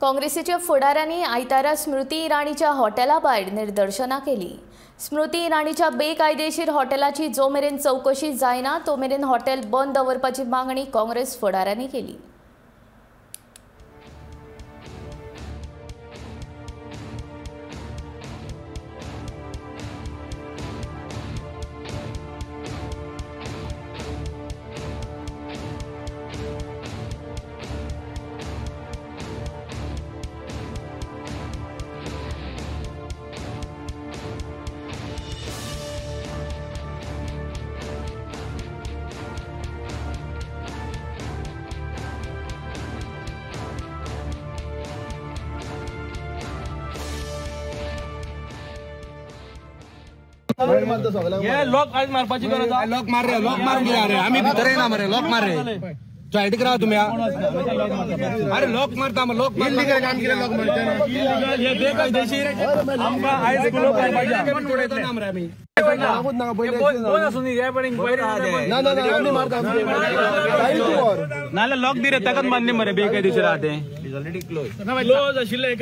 काँग्रेसीच्या फुडाऱ्यांनी आयतारा स्मृती इराणीच्या हॉटेला भायर निदर्शनां केली। स्मृती इराणीच्या बेकायदेशीर हॉटेलाची जो मेरेन चवकशी जायना तो मेरेन हॉटेल बंद दवरपाची मागणी काँग्रेस फुडाऱ्यांनी केली। ये लोक आज मारपाची गरज आसा। लोक मार रे, लोक मारून कितें रे, आमी भितर येना मरे, लोक मार रे, सायडीक राव तुमी। अरे लोक मारता, लोक इल्लीगल काम कितें लोक मारता, हे बेकायदेशीर आमकां आयज लोक मारपाचे ना मरे आमी। कोण आसूं न्ही रे, पण इन्क्वायरी ना ना आमी मारता, नाल्यार लोक दी रे ताकाच मान्य मरे बेकायदेशीर आहा तें। क्लोज आशिल्लें